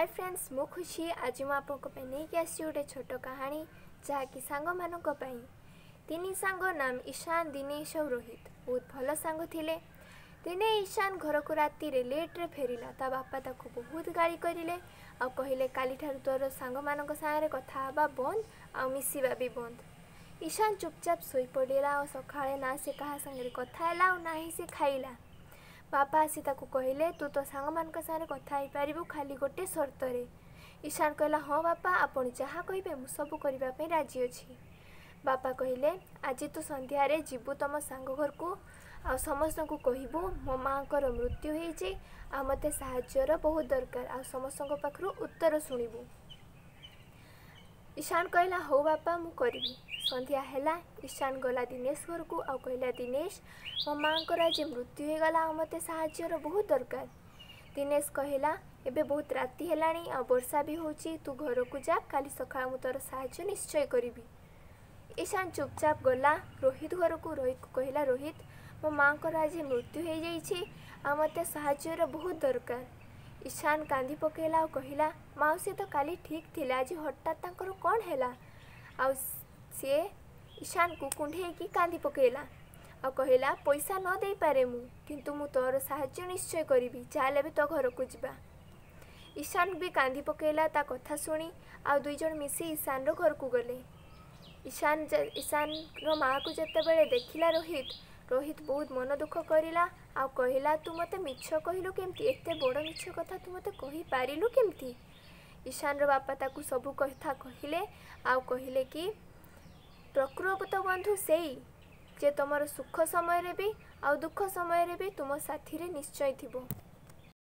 ହାଏ friends, ମୁଁ ଖୁସି। ଆଜି ମୁଁ ଆପଣଙ୍କ ପାଇଁ ନେଇକି ଆସିଛି ଗୋଟେ ଛୋଟ କାହାଣୀ, ଯାହାକି ସାଙ୍ଗମାନଙ୍କ ପାଇଁ। ତିନି ସାଙ୍ଗ, ନାମ ଈଶାନ, ଦିନେଶ ଆଉ ରୋହିତ, ବହୁତ ଭଲ ସାଙ୍ଗ ଥିଲେ। ଦିନେ ଈଶାନ ଘରକୁ ରାତିରେ ଲେଟ୍ରେ ଫେରିଲା। ତା ବାପା ତାକୁ ବହୁତ ଗାଳି କରିଲେ ଆଉ କହିଲେ, କାଲିଠାରୁ ତୋର ସାଙ୍ଗମାନଙ୍କ ସାଙ୍ଗରେ କଥା ହେବା ବନ୍ଦ ଆଉ ମିଶିବା ବି ବନ୍ଦ। ଈଶାନ ଚୁପଚାପ ଶୋଇପଡ଼ିଲା ଆଉ ସକାଳେ ନା ସେ କାହା ସାଙ୍ଗରେ କଥା ହେଲା ଆଉ ନା ହିଁ ସେ ଖାଇଲା। ବାପା ଆସି ତାକୁ କହିଲେ, ତୁ ତୋ ସାଙ୍ଗମାନଙ୍କ ସାଙ୍ଗରେ କଥା ହେଇପାରିବୁ, ଖାଲି ଗୋଟେ ସର୍ତ୍ତରେ। ଈଶାନ କହିଲା, ହଁ ବାପା, ଆପଣ ଯାହା କହିବେ ମୁଁ ସବୁ କରିବା ପାଇଁ ରାଜି ଅଛି। ବାପା କହିଲେ, ଆଜି ତୁ ସନ୍ଧ୍ୟାରେ ଯିବୁ ତମ ସାଙ୍ଗ ଘରକୁ ଆଉ ସମସ୍ତଙ୍କୁ କହିବୁ ମୋ ମାଆଙ୍କର ମୃତ୍ୟୁ ହେଇଛି ଆଉ ମୋତେ ସାହାଯ୍ୟର ବହୁତ ଦରକାର, ଆଉ ସମସ୍ତଙ୍କ ପାଖରୁ ଉତ୍ତର ଶୁଣିବୁ। ଈଶାନ କହିଲା, ହଉ ବାପା, ମୁଁ କରିବି। ସନ୍ଧ୍ୟା ହେଲା, ଈଶାନ ଗଲା ଦିନେଶ ଘରକୁ ଆଉ କହିଲା, ଦିନେଶ, ମୋ ମାଆଙ୍କର ଆଜି ମୃତ୍ୟୁ ହେଇଗଲା ଆଉ ମୋତେ ସାହାଯ୍ୟର ବହୁତ ଦରକାର। ଦିନେଶ କହିଲା, ଏବେ ବହୁତ ରାତି ହେଲାଣି ଆଉ ବର୍ଷା ବି ହେଉଛି, ତୁ ଘରକୁ ଯା, କାଲି ସକାଳେ ମୁଁ ତୋର ସାହାଯ୍ୟ ନିଶ୍ଚୟ କରିବି। ଈଶାନ ଚୁପଚାପ ଗଲା ରୋହିତ ଘରକୁ। ରୋହିତକୁ କହିଲା, ରୋହିତ, ମୋ ମାଆଙ୍କର ଆଜି ମୃତ୍ୟୁ ହେଇଯାଇଛି ଆଉ ମୋତେ ସାହାଯ୍ୟର ବହୁତ ଦରକାର। ଈଶାନ କାନ୍ଦି ପକାଇଲା ଆଉ କହିଲା, ମାଉସୀ ତ କାଲି ଠିକ୍ ଥିଲେ, ଆଜି ହଠାତ୍ ତାଙ୍କର କ'ଣ ହେଲା? ଆଉ ସିଏ ଈଶାନକୁ କୁଣ୍ଢେଇକି କାନ୍ଦି ପକାଇଲା ଆଉ କହିଲା, ପଇସା ନ ଦେଇପାରେ ମୁଁ, କିନ୍ତୁ ମୁଁ ତୋର ସାହାଯ୍ୟ ନିଶ୍ଚୟ କରିବି, ଚାଲ ଏବେ ତୋ ଘରକୁ ଯିବା। ଈଶାନ ବି କାନ୍ଦି ପକାଇଲା ତା କଥା ଶୁଣି ଆଉ ଦୁଇ ଜଣ ମିଶି ଈଶାନର ଘରକୁ ଗଲେ। ଈଶାନ ଈଶାନର ମାଆକୁ ଯେତେବେଳେ ଦେଖିଲା ରୋହିତ, ରୋହିତ ବହୁତ ମନ ଦୁଃଖ କରିଲା ଆଉ କହିଲା, ତୁ ମୋତେ ମିଛ କହିଲୁ କେମିତି? ଏତେ ବଡ଼ ମିଛ କଥା ତୁ ମୋତେ କହିପାରିଲୁ କେମିତି? ଈଶାନର ବାପା ତାକୁ ସବୁ କଥା କହିଲେ ଆଉ କହିଲେ କି ପ୍ରକୃତ ବନ୍ଧୁ ସେଇ ଯେ ତୁମର ସୁଖ ସମୟରେ ବି ଆଉ ଦୁଃଖ ସମୟରେ ବି ତୁମ ସାଥିରେ ନିଶ୍ଚୟ ଥିବ।